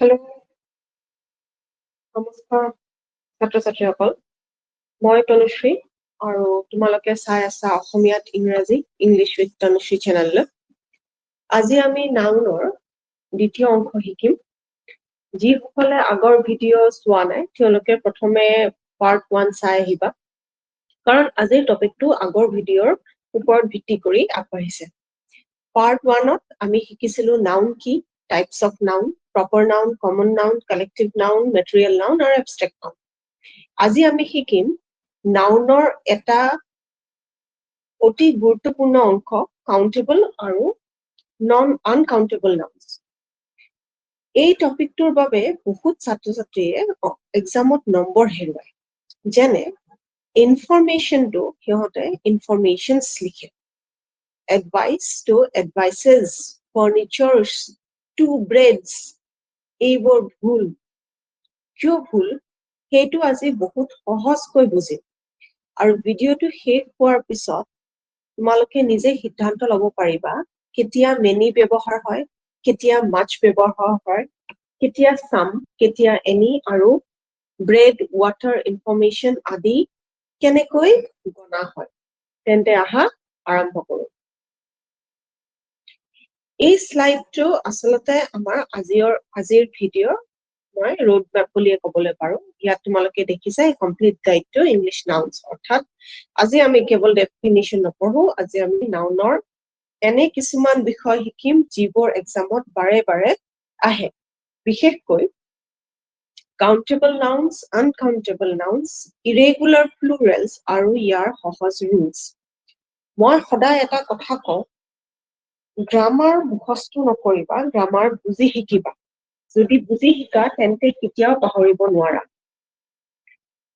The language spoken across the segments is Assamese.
হেল্ল', নমস্কাৰ ছাত্ৰ ছাত্ৰীসকল। মই তনুশ্ৰী আৰু তোমালোকে চাই আছা অসমীয়াত ইংৰাজী ইংলিছ উইথ তনুশ্ৰী চেনেললৈ। আজি আমি নাউনৰ দ্বিতীয় অংশ শিকিম। যিসকলে আগৰ ভিডিঅ' চোৱা নাই, তেওঁলোকে প্ৰথমে পাৰ্ট 1 চাই আহিবা, কাৰণ আজিৰ টপিকটো আগৰ ভিডিঅ'ৰ ওপৰত ভিত্তি কৰি আগবাঢ়িছে। পাৰ্ট 1ত আমি শিকিছিলো নাউন কি, types of noun, proper noun, common noun, collective noun, material noun আৰু এবষ্ট্ৰেক্ট নাউন। আজি আমি শিকিম নাউনৰ এটা অতি গুৰুত্বপূৰ্ণ অংশ, কাউণ্টেবল আৰু নন আনকাউণ্টেবল নাউনছ। এই টপিকটোৰ বাবে বহুত ছাত্ৰ ছাত্ৰীয়ে এক্সামত নম্বৰ হেৰুৱায়। যেনে ইনফৰমেশ্যনটো সিহঁতে ইনফৰমেশ্যনছ লিখে, এডভাইচটো এডভাইচেছ, ফাৰ্নিচাৰ্ছ, টু ব্ৰেডছ, এইবোৰ ভুল। কিয় ভুল সেইটো আজি বহুত সহজকৈ বুজিম, আৰু ভিডিঅ'টো শেষ হোৱাৰ পিছত তোমালোকে নিজে সিদ্ধান্ত ল'ব পাৰিবা কেতিয়া মেনি ব্যৱহাৰ হয়, কেতিয়া মাছ ব্যৱহাৰ হয়, কেতিয়া চাম, কেতিয়া এনি আৰু ব্ৰেড, ৱাটাৰ, ইনফৰমেশ্যন আদি কেনেকৈ গণা হয়। তেন্তে আহা আৰম্ভ কৰোঁ। এই শ্লাইডটো আচলতে আমাৰ আজিৰ ভিডিঅ'ৰ মই ৰোড মেপ বুলিয়ে ক'বলৈ পাৰোঁ। ইয়াত তোমালোকে দেখিছা এই কমপ্লিট গাইডটো ইংলিছ নাউনছ। অৰ্থাৎ আজি আমি কেৱল ডেফিনিশ্যন নপঢ়ো, আজি আমি নাউনৰ এনে কিছুমান বিষয় শিকিম যিবোৰ এক্সামত বাৰে বাৰে আহে, বিশেষকৈ countable nouns, uncountable nouns, irregular plurals আৰু ইয়াৰ সহজ ৰুলছ। মই সদায় এটা কথা কওঁ, গ্ৰামাৰ মুখস্থ নকৰিবা, গ্ৰামাৰ বুজি শিকিবা। যদি বুজি শিকা তেন্তে কেতিয়াও পাহৰিব নোৱাৰা।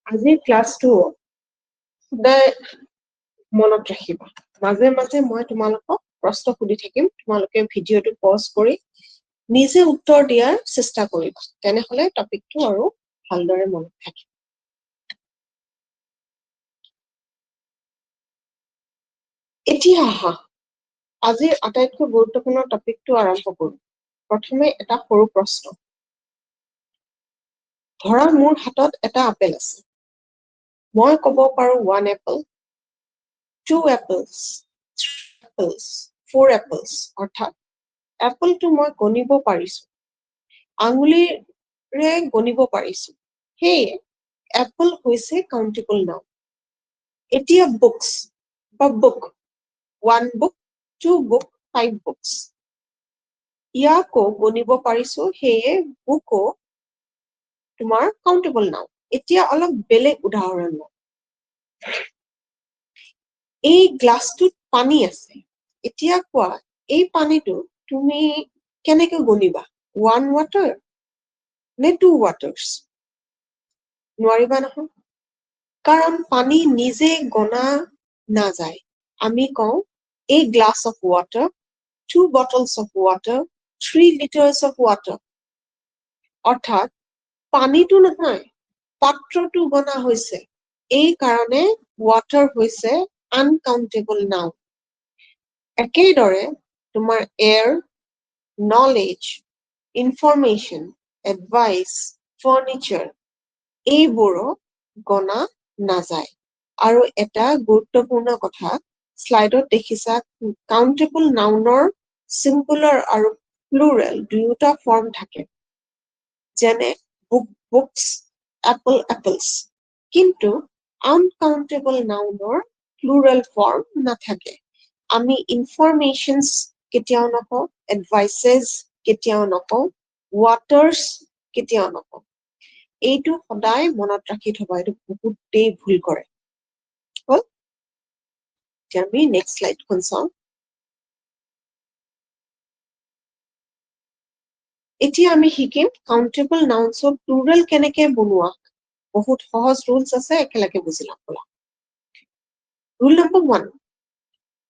আজিৰ ক্লাছটো সদায় মনত ৰাখিবা। মাজে মাজে মই তোমালোকক প্ৰশ্ন সুধি থাকিম, তোমালোকে ভিডিঅ'টো পজ কৰি নিজে উত্তৰ দিয়াৰ চেষ্টা কৰিবা, তেনেহ'লে টপিকটো আৰু ভালদৰে মনত থাকিব। এতিয়া আহা আজিৰ আটাইতকৈ গুৰুত্বপূৰ্ণ টপিকটো আৰম্ভ কৰোঁ। প্ৰথমে এটা সৰু প্ৰশ্ন। ধৰা মোৰ হাতত এটা আপেল আছে, মই ক'ব পাৰোঁ 1 এপল, 2 এপলছ, 3 এপলছ, 4 এপলছ। অৰ্থাৎ এপলটো মই গণিব পাৰিছো, আঙুলিৰে গণিব পাৰিছো, সেয়ে এপল হৈছে কাউণ্টেবল নাউন। এতিয়া বুকছ বা বুক, 1 বুক, 2 বুক, 5 বুকছ, ইয়াকো গণিব পাৰিছো, সেয়ে বুকো তোমাৰ কাউণ্টেবল নাউন। এতিয়া অলপ বেলেগ উদাহৰণ লওঁ। এই গ্লাছটোত পানী আছে, এতিয়া কোৱা এই পানীটো তুমি কেনেকৈ গণিবা? 1 ৱাটাৰ নে 2 ৱাটাৰ্ছ? নোৱাৰিবা নহয়, কাৰণ পানী নিজে গণা নাযায়। আমি কওঁ a glass of water, 2 bottles of water, 3 liters of water। অৰ্থাৎ পানীটো নহয়, পাত্ৰটো গণা হৈছে। এই কাৰণে ৱাটাৰ হৈছে আনকাউণ্টেবল নাউন। একেদৰে তোমাৰ air, knowledge, information, advice, furniture এইবোৰো গণা নাযায়। আৰু এটা গুৰুত্বপূৰ্ণ কথা, শ্লাইডত দেখিছা কাউণ্টেবল নাউনৰ ছিংগুলাৰ আৰু প্লুৰেল দুয়োটা ফৰ্ম থাকে, যেনে বুক, বুকছ, এপল, এপলছ। কিন্তু আনকাউণ্টেবল নাউনৰ প্লুৰেল ফৰ্ম নাথাকে। আমি ইনফৰমেশ্যনছ কেতিয়াও নকওঁ, এডভাইচেছ কেতিয়াও নকওঁ, ৱাটাৰ্ছ কেতিয়াও নকওঁ। এইটো সদায় মনত ৰাখি থবা, এইটো বহুতেই ভুল কৰে। হ'ল, এতিয়া আমি নেক্সট শ্লাইডখন চাওঁ। এতিয়া আমি শিকিম কাউণ্টেবল নাউনছৰ প্লুৰেল কেনেকে বনোৱা। বহুত সহজ ৰুলছ আছে, একেলগে বুজি ল'ম ব'লা। ৰুল নম্বৰ 1,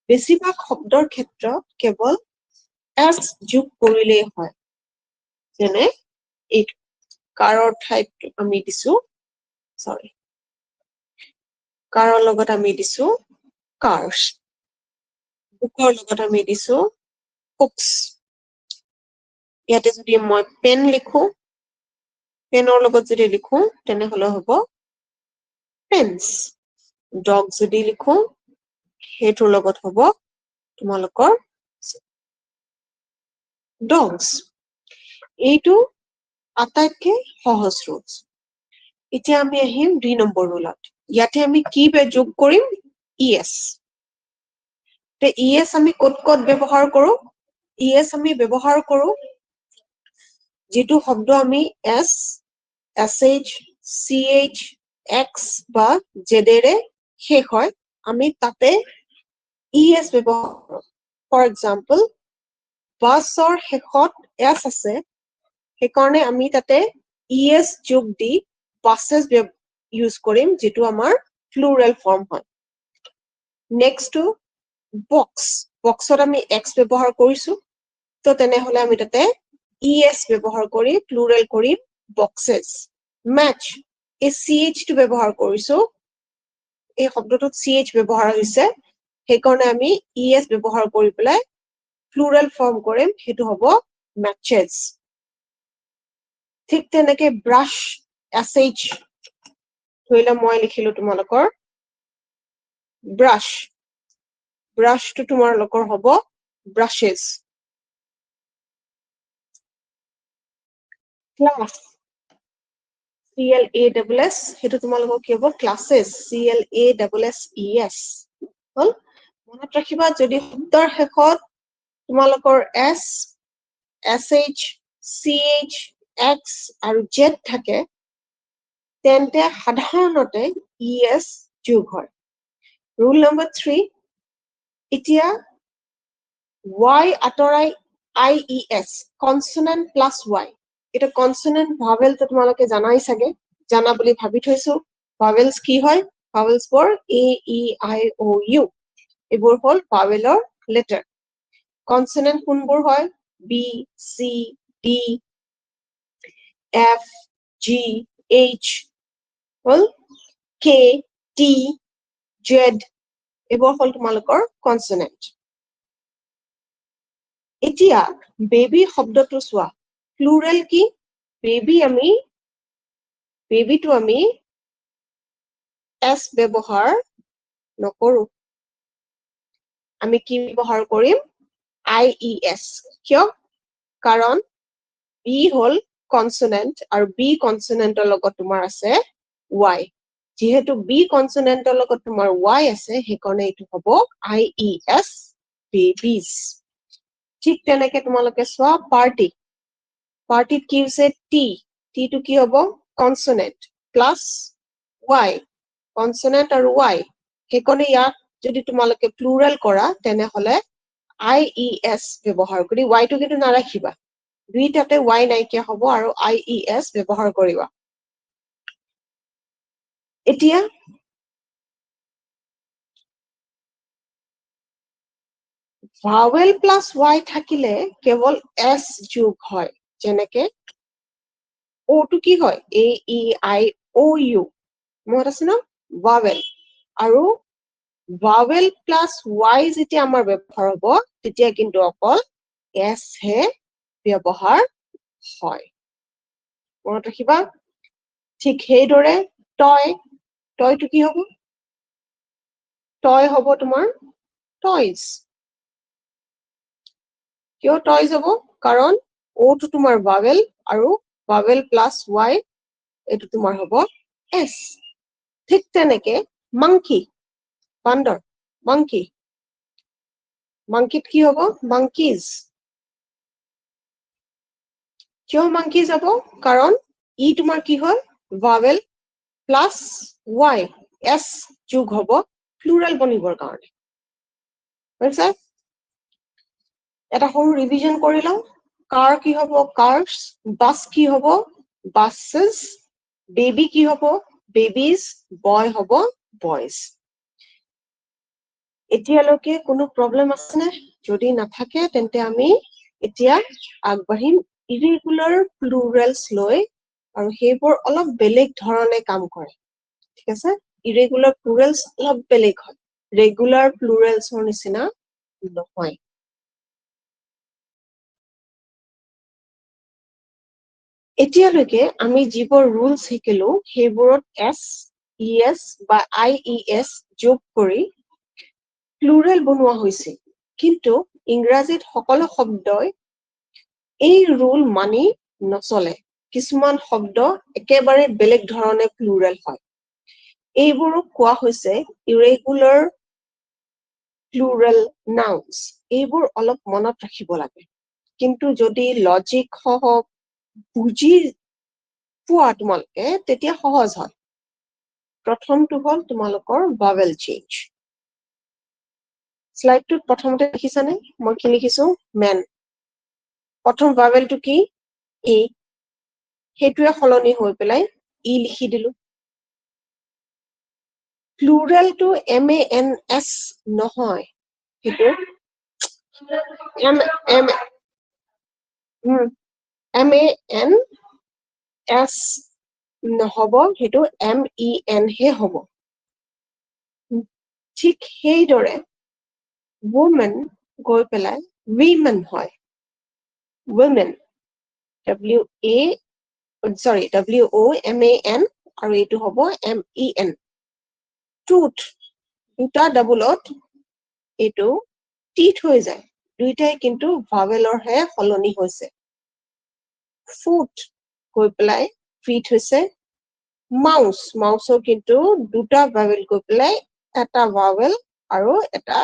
বেছিভাগ শব্দৰ ক্ষেত্ৰত কেৱল এছ যোগ কৰিলেই হয়। যেনে এই কাৰৰ ঠাইত আমি দিছো, চৰি, কাৰৰ লগত আমি দিছো কাৰ্ছ, বুকৰ লগত আমি দিছো বুকছ। ইয়াতে যদি মই পেন লিখো, পেনৰ লগত যদি লিখো তেনেহলে হ'ব পেন্স। ডগ যদি লিখো সেইটোৰ লগত হ'ব তোমালোকৰ ডগছ। এইটো আটাইতকৈ সহজ ৰুলছ। এতিয়া আমি আহিম 2 নম্বৰ ৰুলত। ইয়াতে আমি কি যোগ কৰিম? ই এছ। ই এছ আমি ক'ত ক'ত ব্যৱহাৰ কৰো? ই এছ আমি ব্যৱহাৰ কৰো যিটো শব্দ আমি S, S H, C H, X বা জেডেৰে শেষ হয়, আমি তাতে ই এছ ব্যৱহাৰ কৰো। ফৰ এক্সাম্পল, বাছৰ শেষত এছ আছে, সেইকাৰণে আমি তাতে ই এছ যোগ দি বাছেছ ইউজ কৰিম, যিটো আমাৰ প্লুৰেল ফৰ্ম হয়। নেক্সটটো বক্স। বক্সত আমি এক্স ব্যৱহাৰ কৰিছো, তো তেনেহলে আমি তাতে ই এছ ব্যৱহাৰ কৰি প্লুৰেল কৰিম বক্সেছ। মেচ, এই চি এইচটো ব্যৱহাৰ কৰিছো, এই শব্দটোত চি এইচ ব্যৱহাৰ হৈছে, সেইকাৰণে আমি ই এছ ব্যৱহাৰ কৰি পেলাই প্লুৰেল ফৰ্ম কৰিম, সেইটো হ'ব মেচেছ। ঠিক তেনেকে ব্ৰাছ, এছ এইচ, ধৰি লোৱা মই লিখিলো তোমালোকৰ ব্ৰাছ, ব্ৰাছটো তোমালোকৰ হ'ব brushes. Class, C L A double S, সেইটো তোমালোকৰ কি হ'ব? Classes, C L A double S E S. হ'ল? মনত ৰাখিবা, যদি শব্দৰ শেষত তোমালোকৰ S, S H, C H, X আৰু জেড থাকে, তেন্তে সাধাৰণতে ই এছ যোগ হয়। ৰুল নম্বৰ 3, এতিয়া ৱাই আঁতৰাই I E S, consonant plus Y. এটা কনচনেণ্ট ভাৱেলটো তোমালোকে জানাই চাগে, জানা বুলি ভাবি থৈছো। ভাৱেলছ কি হয়? ভাৱেলছ বোৰ A, E, I, O, U, এইবোৰ হ'ল ভাৱেলৰ লেটাৰ। কনচনেণ্ট কোনবোৰ হয়? B, C, D, F, G, H, হ'ল কে, টি, জেড, এইবোৰ হ'ল তোমালোকৰ কনচনেণ্ট। এতিয়া বেবী শব্দটো চোৱা, প্লুৰেল কি? বেবী আমি, বেবীটো আমি এছ ব্যৱহাৰ নকৰো, আমি কি ব্যৱহাৰ কৰিম? I E S. কিয়? কাৰণ বি হ'ল কনচনেণ্ট আৰু বি কনচনেণ্টৰ লগত তোমাৰ আছে ৱাই। যিহেতু বি কনচনেণ্টৰ লগত তোমাৰ ৱাই আছে, সেইকাৰণে এইটো হ'ব I E S, babies. ঠিক তেনেকে তোমালোকে চোৱা পাৰ্টি, পাৰ্টিত কি হৈছে? টি, টিটো কি হ'ব? কনচনেণ্ট প্লাছ ৱাই, কনচনেণ্ট আৰু ৱাই, সেইকাৰণে ইয়াক যদি তোমালোকে প্লুৰেল কৰা তেনেহলে I E S ব্যৱহাৰ কৰি, ৱাইটো কিন্তু নাৰাখিবা, দুইটাতে ৱাই নাইকিয়া হ'ব আৰু I E S ব্যৱহাৰ কৰিবা। এতিয়া ভাৱেল প্লাছ ৱাই থাকিলে কেৱল এছ যোগ হয়, যেনেকে অ'টো কি হয়? A, E, I, O, U, মনত আছে ন? ভাৱেল। আৰু ভাৱেল প্লাছ ৱাই যেতিয়া আমাৰ ব্যৱহাৰ হ'ব, তেতিয়া কিন্তু অকল এছ হে ব্যৱহাৰ হয়, মনত ৰাখিবা। ঠিক সেইদৰে টয়, টয়টো কি হ'ব? টয় হ'ব তোমাৰ টয়জ। কিয় টয়জ হ'ব? কাৰণ অ'টো তোমাৰ ভাৱেল আৰু ভাৱেল প্লাছ ৱাই এইটো তোমাৰ হ'ব এছ। ঠিক তেনেকে মাংকি, বান্দৰ, মাংকি, মাংকিত কি হ'ব? মাংকিজ। কিয় মাংকিজ হ'ব? কাৰণ ই তোমাৰ কি হয়? ভাৱেল প্লাছ ৱাই, এছ যোগ হ'ব প্লুৰেল বনিবৰ কাৰণে। বুজিছা? এটা সৰু ৰিভিজন কৰি লওঁ। কাৰ কি হ'ব? কাৰ্ছ। বাছ কি হ'ব? বাছেছ। বেবী কি হ'ব? বেবিজ। বয় হ'ব বয়জ। এতিয়ালৈকে কোনো প্ৰব্লেম আছেনে? যদি নাথাকে তেন্তে আমি এতিয়া আগবাঢ়িম ইৰেগুলাৰ প্লুৰেলছ লৈ, আৰু সেইবোৰ অলপ বেলেগ ধৰণে কাম কৰে। ঠিক আছে? ইৰেগুলাৰ প্লুৰেলছ অলপ বেলেগ হয়, ৰেগুলাৰ প্লুৰেলছৰ নিচিনা নহয়। এতিয়ালৈকে আমি যিবোৰ ৰুলছ শিকিলো সেইবোৰত এছ, ই এছ বা I E S যোগ কৰি প্লুৰেল বনোৱা হৈছিল। কিন্তু ইংৰাজীত সকলো শব্দই এই ৰুল মানি নচলে। কিছুমান শব্দ একেবাৰে বেলেগ ধৰণে প্লুৰেল হয়। এইবোৰক কোৱা হৈছে ইৰেগুলাৰ প্লুৰেল নাউন্স। এইবোৰ অলপ মনত ৰাখিব লাগে, কিন্তু যদি লজিক সহ বুজি পোৱা তোমালোকে তেতিয়া সহজ হয়। প্ৰথমটো হ'ল তোমালোকৰ ভাৱেল চেঞ্জ। শ্লাইডটোত প্ৰথমতে দেখিছানে মই কি লিখিছো? মেন। প্ৰথম ভাৱেলটো কি? এ। সেইটোৱে সলনি হৈ পেলাই ই লিখি দিলো। প্লুৰেলটো এম এ এন এছ নহয়, সেইটো M M M A N S নহব, সেইটো এম ই এন হে হ'ব। ঠিক সেইদৰে woman গৈ পেলাই women হয়। women, W A, sorry, W O M A N, আৰু এইটো হ'ব M E N। Tooth, দুটা ডাবলত এইটো টিথ হৈ যায়, দুইটাই কিন্তু ভাৱেলৰহে সলনি হৈছে। ফুট গৈ পেলাই ফিট হৈছে। মাউচ, মাউচৰ কিন্তু দুটা ভাৱেল গৈ পেলাই এটা ভাৱেল আৰু এটা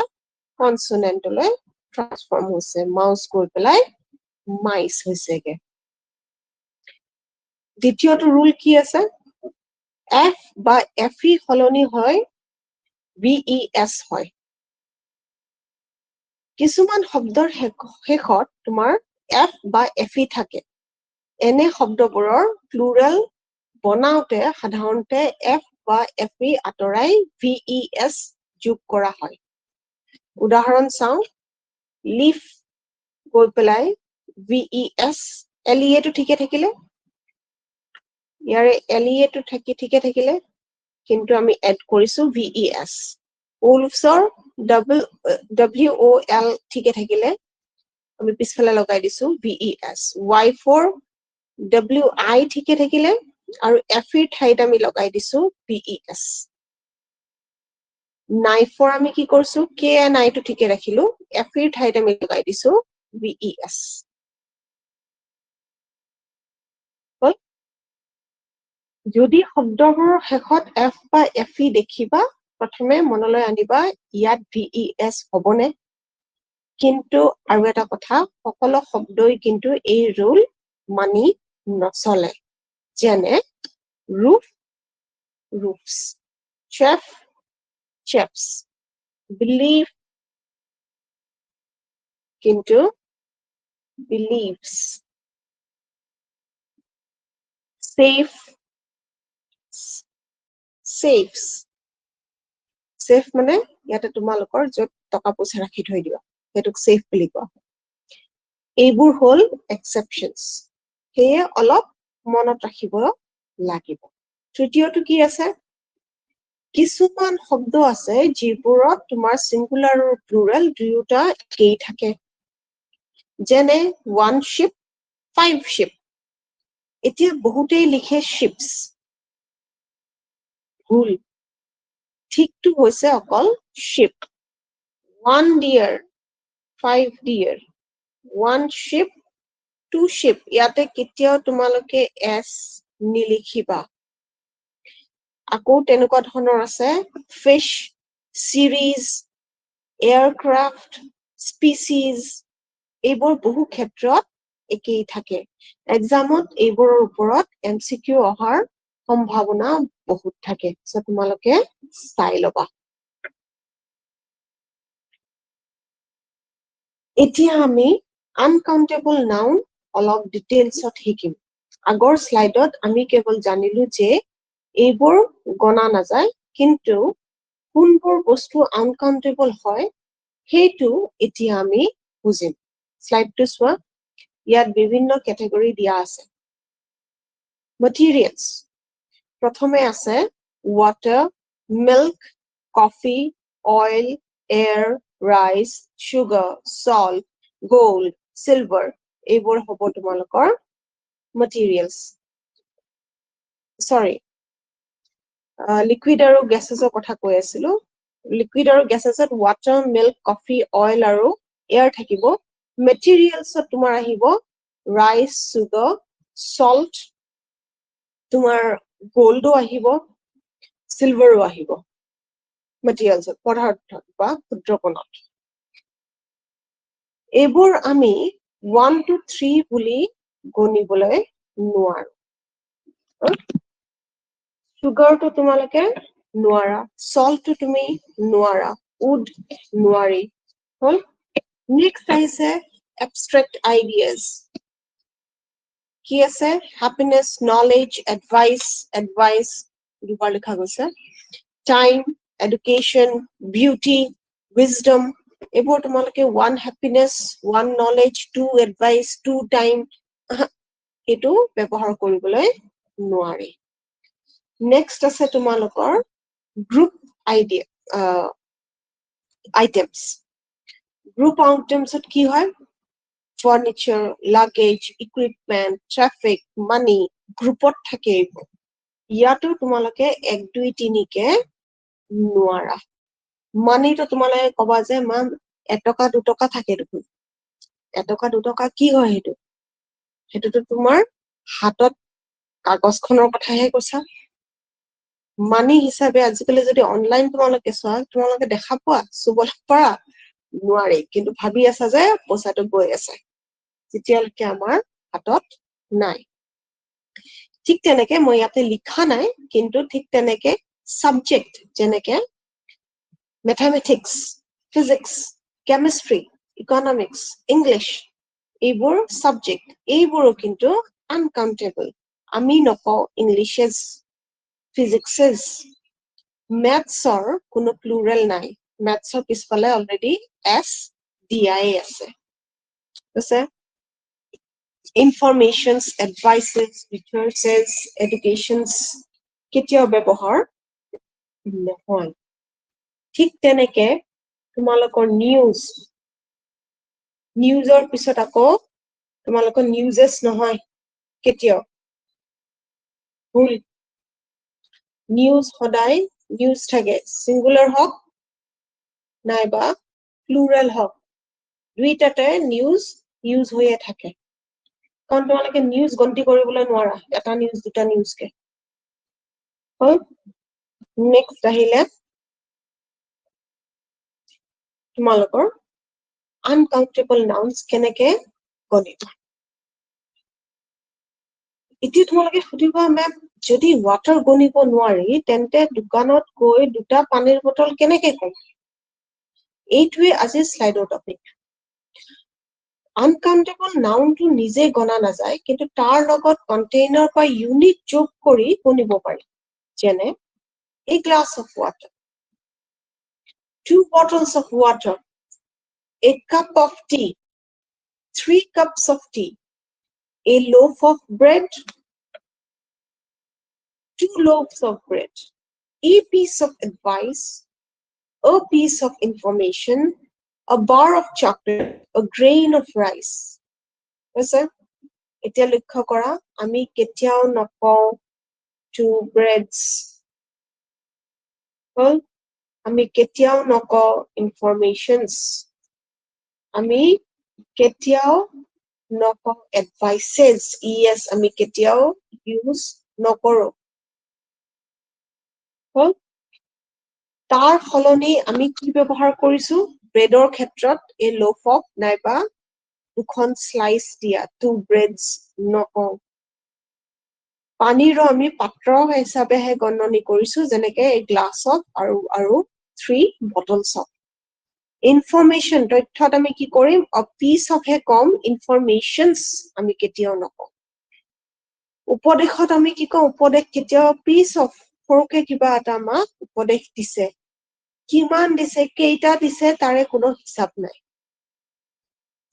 কনচনেণ্টলৈ ট্ৰান্সফৰ্ম হৈছে। মাউচ গৈ পেলাই মাইচ হৈছেগে। দ্বিতীয়টো ৰুল কি আছে? এফ বা এফ ই সলনি হয় ভি ই এছ হয়। কিছুমান শব্দৰ শেষত তোমাৰ এফ বা এফ ই থাকে। এনে শব্দবোৰৰ প্লুৰেল বনাওঁতে সাধাৰণতে এফ বা এফ ই আঁতৰাই ভি ই এছ যোগ কৰা হয়। উদাহৰণ চাওঁ, লিফ গৈ পেলাই V E S, L E এটো ঠিকে থাকিলে, ইয়াৰে এল ই এটো ঠিকে থাকিলে, কিন্তু আমি এড কৰিছো ভি ই এছ। উলফছৰ ডাবল ডব্লিউ অ' এল ঠিকে থাকিলে, আমি পিছফালে লগাই দিছো ভি ই এছ। ৱাইফৰ ডব্লিউ আই ঠিকে থাকিলে আৰু এফ ইৰ ঠাইত আমি লগাই দিছো ভি ই এছ। নাইফৰ আমি কি কৰিছো? কে এন আইটো ঠিকে ৰাখিলো, এফ ইৰ ঠাইত আমি লগাই দিছো ভি ই এছ। হ'ল? যদি শব্দবোৰৰ শেষত এফ বা এফ ই দেখিবা, প্ৰথমে মনলৈ আনিবা ইয়াত ভি ই এছ হ'বনে। কিন্তু আৰু এটা কথা, সকলো শব্দই কিন্তু এই ৰুল মানি নচলে। যেনে roof, roofs, chef, chefs, believe কিন্তু believes, safe, safes। Safe মানে ইয়াতে তোমালোকৰ য'ত টকা পইচা ৰাখি থৈ দিবা সেইটোক ছেফ বুলি কোৱা হয়। এইবোৰ হ'ল এক্সেপশ্যনছ, সেয়ে অলপ মনত ৰাখিব লাগিব। তৃতীয়টো কি আছে? কিছুমান শব্দ আছে যিবোৰত তোমাৰ চিংগুলাৰ আৰু প্লুৰেল দুয়োটা একেই থাকে। যেনে ওৱান শ্বিপ, ফাইভ শ্বিপ। এতিয়া বহুতেই লিখে শ্বিপছ, ভুল। ঠিকটো হৈছে অকল ship. One deer, five deer, one ship, two ship. ইয়াতে কেতিয়াও তোমালোকে এছ নিলিখিবা। আকৌ তেনেকুৱা ধৰণৰ আছে ফিছ, চিৰিজ, এয়াৰক্ৰাফ্ট, স্পিচিজ, এইবোৰ বহু ক্ষেত্ৰত একেই থাকে। এক্সামত এইবোৰৰ ওপৰত এম চি কিউ অহাৰ সম্ভাৱনা বহুত থাকে, চ' তোমালোকে চাই ল'বা। এতিয়া আমি আনকাউণ্টেবল নাউন অলপ ডিটেইলছত শিকিম। আগৰ শ্লাইডত আমি কেৱল জানিলো যে এইবোৰ গণা নাযায়, কিন্তু কোনবোৰ বস্তু আনকাউণ্টেবল হয় সেইটো এতিয়া আমি বুজিম। শ্লাইডটো চোৱা, ইয়াত বিভিন্ন কেটেগৰী দিয়া আছে। মেটেৰিয়েলছ প্ৰথমে আছে water, milk, coffee, oil, air, rice, sugar, salt, gold, silver, এইবোৰ হ'ব তোমালোকৰ materials. Sorry, liquid আৰু গেছেছৰ কথা কৈ আছিলো। লিকুইড আৰু গেছেছত ৱাটাৰ, মিল্ক, কফি, অইল আৰু এয়াৰ থাকিব। মেটেৰিয়েলছত তোমাৰ আহিব ৰাইচ, চুগাৰ, চল্ট, তোমাৰ গল্ডো আহিব, চিলভাৰো আহিব মেটেৰিয়েলছত, পদাৰ্থত বা ক্ষুদ্ৰকণত। এইবোৰ আমি 1 2 3 বুলি গণিবলৈ নোৱাৰো। চুগাৰটো তোমালোকে নোৱাৰা, চল্টটো তুমি নোৱাৰা, উড নোৱাৰি। হ'ল। নেক্সট আহিছে এবষ্ট্ৰেক্ট আইডিয়াজ। কি আছে? হাপিনেছ, নলেজ, এডভাইচ, এডভাইচ দুবাৰ লিখা গৈছে, টাইম, এডুকেশ্যন, বিউটি, উইজডম। এইবোৰ তোমালোকে 1 happiness, 1 knowledge, 2 advice, 2 time এইটো ব্যৱহাৰ কৰিবলৈ নোৱাৰি। নেক্সট আছে তোমালোকৰ গ্ৰুপ আইডিয়া আইটেমছ। গ্ৰুপ আইটেমছত কি হয়? Furniture, luggage, equipment, traffic, money গ্ৰুপত থাকে এইবোৰ। ইয়াতো তোমালোকে 1 2 3কে নোৱাৰা। মানিটো তোমালোকে কবা যে মেম 1 টকা 2 টকা থাকে দেখোন, 1 টকা 2 টকা কি হয় সেইটো? সেইটোতো তোমাৰ হাতত কাগজখনৰ কথাহে কৈছা। মানি হিচাপে আজিকালি যদি অনলাইন তোমালোকে চোৱা, তোমালোকে দেখা পোৱা, চুবলৈ পাৰা নোৱাৰি, কিন্তু ভাবি আছা যে পইচাটো গৈ আছে, যেতিয়ালৈকে আমাৰ হাতত নাই। ঠিক তেনেকে মই ইয়াতে লিখা নাই, কিন্তু ঠিক তেনেকে ছাবজেক্ট যেনেকে mathematics, physics, chemistry, economics, English, এইবোৰ ছাবজেক্ট, এইবোৰো কিন্তু আনকাউণ্টেবল। আমি নকওঁ ইংলিছেছ, ফিজিক্সেছ। মেথছৰ কোনো প্লুৰেল নাই, মেথছৰ পিছফালে অলৰেডি এছ দিয়াই আছে। ঠিক আছে? ইনফৰমেশ্যনছ, এডভাইচেছ, ৰিচাৰ্চেছ, এডুকেশ্যনছ কেতিয়াও ব্যৱহাৰ নহয়। ঠিক তেনেকে তোমালোকৰ নিউজ, নিউজৰ পিছত আকৌ তোমালোকৰ নিউজেছ নহয় কেতিয়াও, ভুল। নিউজ সদায় নিউজ থাকে, চিংগুলাৰ হওক নাইবা প্লুৰেল হওক, দুইটাতে নিউজ ইউজ হৈয়ে থাকে। কাৰণ তোমালোকে নিউজ গন্তি কৰিবলৈ নোৱাৰা, এটা নিউজ দুটা নিউজকে। হ'ল। নেক্সট আহিলে তোমালোকৰ আনকাউণ্টেবল নাউন্স কেনেকে গণিবা। এতিয়া তোমালোকে সুধিবা, মেম যদি ৱাটাৰ গণিব নোৱাৰি তেন্তে দোকানত গৈ 2টা পানীৰ বটল কেনেকে কম? এইটোৱে আজিৰ শ্লাইডৰ টপিক। আনকাউণ্টেবল নাউনটো নিজে গণা নাযায়, কিন্তু তাৰ লগত কণ্টেইনাৰ বা ইউনিট যোগ কৰি গণিব পাৰি। যেনে a glass of water, 2 bottles of water, a cup of tea, 3 cups of tea, a loaf of bread, 2 loaves of bread, a piece of advice, a piece of information, a bar of chocolate, a grain of rice. হৈছে? এতিয়া লক্ষ্য কৰা, আমি কেতিয়াও নকওঁ 2 breads। হ'ল? আমি কেতিয়াও নকওঁ informations। আমি কেতিয়াও নকওঁ advices, es আমি কেতিয়াও ইউজ নকৰো। হ'ল? তাৰ সলনি আমি কি ব্যৱহাৰ কৰিছো? ব্ৰেডৰ ক্ষেত্ৰত এই লোফ অফ নাইবা 2খন শ্লাইচ দিয়া, 2 ব্ৰেডছ নকওঁ। পানীৰো আমি পাত্ৰ হিচাপেহে গণনি কৰিছো, যেনেকে এই গ্লাছ অফ আৰু 3 বটলছ অফ। ইনফৰমেশ্যন, তথ্যত আমি কি কৰিম? অ পিচ অফহে কম, ইনফৰমেশ্যনছ আমি কেতিয়াও নকওঁ। উপদেশত আমি কি কওঁ? উপদেশ কেতিয়াও পিচ অফ, সৰুকে কিবা এটা আমাক উপদেশ দিছে, কিমান দিছে, কেইটা দিছে তাৰে কোনো হিচাপ নাই।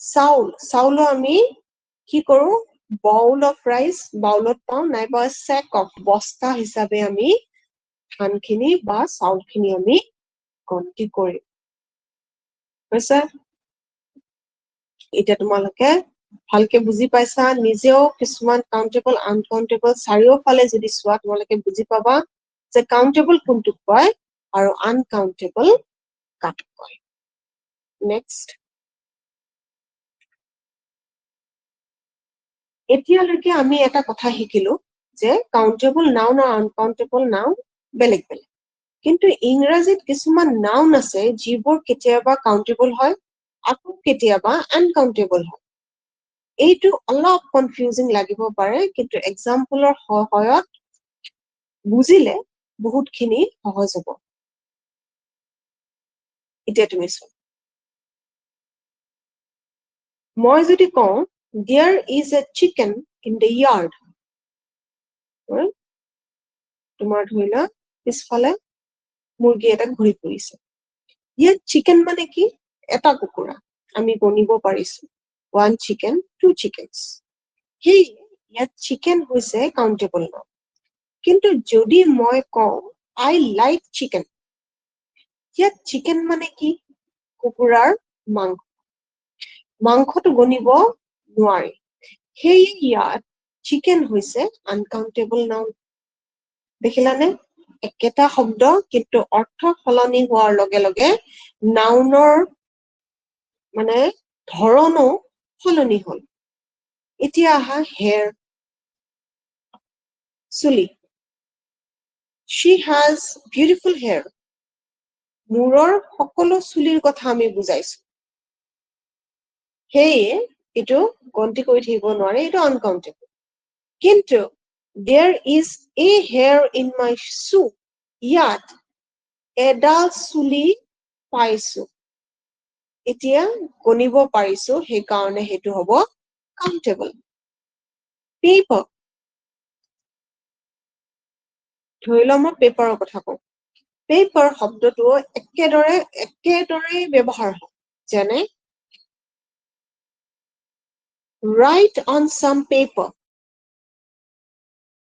চাউল, চাউলো আমি কি কৰো? বাউল অফ ৰাইচ বাউলত পাওঁ, নাইবা চেক অফ বস্তা হিচাপে আমি ধানখিনি বা চাউলখিনি আমি গন্তি কৰিম। হৈছে? এতিয়া তোমালোকে ভালকে বুজি পাইছা। নিজেও কিছুমান কাউণ্টেবল আনকাউণ্টেবল চাৰিওফালে যদি চোৱা তোমালোকে বুজি পাবা যে কাউণ্টেবল কোনটোক কয় আৰু আনকাউণ্টেবল কাক কয়। নেক্সট, এতিয়ালৈকে আমি এটা কথা শিকিলো যে কাউণ্টেবল নাউন আৰু আনকাউণ্টেবল নাউন বেলেগ বেলেগ, কিন্তু ইংৰাজীত কিছুমান নাউন আছে যিবোৰ কেতিয়াবা কাউণ্টেবল হয় আকৌ কেতিয়াবা আনকাউণ্টেবল হয়। এইটো অলপ কনফিউজিং লাগিব পাৰে, কিন্তু এক্সাম্পলৰ সহায়ত বুজিলে বহুতখিনি সহজ হ'ব। এতিয়া তুমি চোৱা, মই যদি কওঁ there is a chicken in the yard, তোমাৰ ধৰি লোৱা পিছফালে মুৰ্গী এটা ঘূৰি ফুৰিছে। ইয়াত চিকেন মানে কি? এটা কুকুৰা, আমি গণিব পাৰিছো, ওৱান চিকেন, টু চিকেনছ। সেই ইয়াত চিকেন হৈছে কাউণ্টেবল নাউন। কিন্তু যদি মই কওঁ আই লাইক চিকেন, ইয়াত চিকেন মানে কি? কুকুৰাৰ মাংস, মাংসটো গণিব নোৱাৰি, সেয়ে ইয়াত চিকেন হৈছে আনকাউণ্টেবল নাউন। দেখিলানে, একেটা শব্দ কিন্তু অৰ্থ সলনি হোৱাৰ লগে লগে নাউনৰ মানে ধৰণো সলনি হল। এতিয়া আহা হেয়াৰ, চুলি। She has beautiful hair, মূৰৰ সকলো চুলিৰ কথা আমি বুজাইছো, সেয়ে এইটো গন্তি কৰি থাকিব নোৱাৰে, এইটো আনকাউণ্টেবল। কিন্তু there is a hair in my shoe, ইয়াত এডাল চুলি পাইছো, এতিয়া গণিব পাৰিছো, সেইকাৰণে সেইটো হ'ব কাউণ্টেবল। পেপাৰ, ধৰি লওঁ মই পেপাৰৰ কথা কওঁ, পেপাৰ শব্দটো একেদৰে ব্যৱহাৰ হয়, যেনে write on some paper,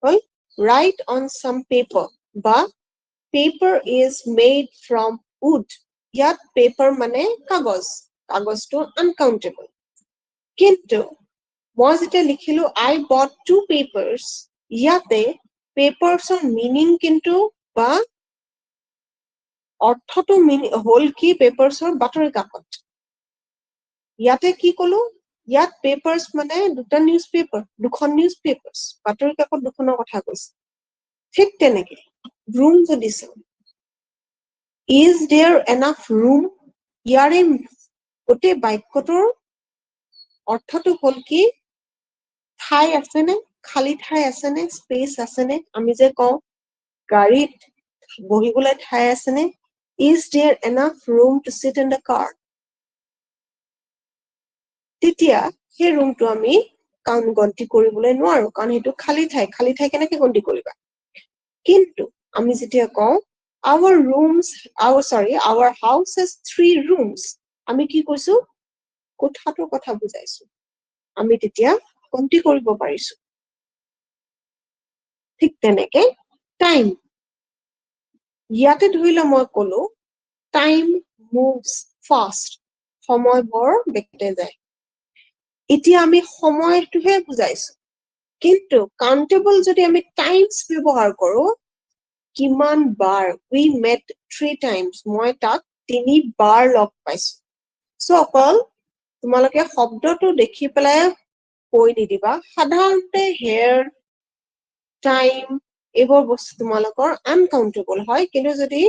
হ'ল write on some paper বা paper is made from wood, ইয়াত পেপাৰ মানে কাগজ, কাগজটো আনকাউণ্টেবল। কিন্তু মই যেতিয়া লিখিলো I bought two papers, ইয়াতে পেপাৰ্ছৰ মিনিং কিন্তু বা অৰ্থটো হ'ল কি? পেপাৰ্ছৰ বাতৰি কাকত। ইয়াতে কি কলো? ইয়াত পেপাৰ্ছ মানে দুটা নিউজ পেপাৰ, দুখন নিউজ পেপাৰ্ছ, বাতৰি কাকত দুখনৰ কথা কৈছে। ঠিক তেনেকে ৰুম যদি চাওঁ, is there enough room, ইয়াৰে গোটেই বাক্যটোৰ অৰ্থটো হ'ল কি? ঠাই আছেনে, খালী ঠাই আছেনে, স্পেচ আছেনে? আমি যে কওঁ গাড়ীত বহিবলৈ ঠাই আছেনে, is there enough room to sit in the car, তেতিয়া সেই ৰুমটো আমি গন্তি কৰিবলৈ নোৱাৰো, কাৰণ সেইটো খালী ঠাই, খালী ঠাই কেনেকে গন্তি কৰিবা? কিন্তু আমি যেতিয়া কওঁ our rooms, our house has three rooms, আমি কি কৈছো? কোঠাটোৰ কথা বুজাইছো, আমি তেতিয়া গন্তি কৰিব পাৰিছো। ঠিক তেনেকে টাইম, ইয়াতে ধৰি লও মই কলো টাইম মুভছ ফাষ্ট, সময় বৰ বেগতে যায়। এতিয়া আমি সময়টোহে বুজাইছো, কিন্তু কাউণ্টেবল যদি আমি টাইমছ ব্যৱহাৰ কৰো, কিমান বাৰ, we met 3 times, মই তাক 3 বাৰ লগ পাইছো। চ' অকল তোমালোকে শব্দটো দেখি পেলাই কৈ নিদিবা। সাধাৰণতে হেয়াৰ, টাইম এইবোৰ বস্তু তোমালোকৰ আনকাউণ্টেবল হয়, কিন্তু যদি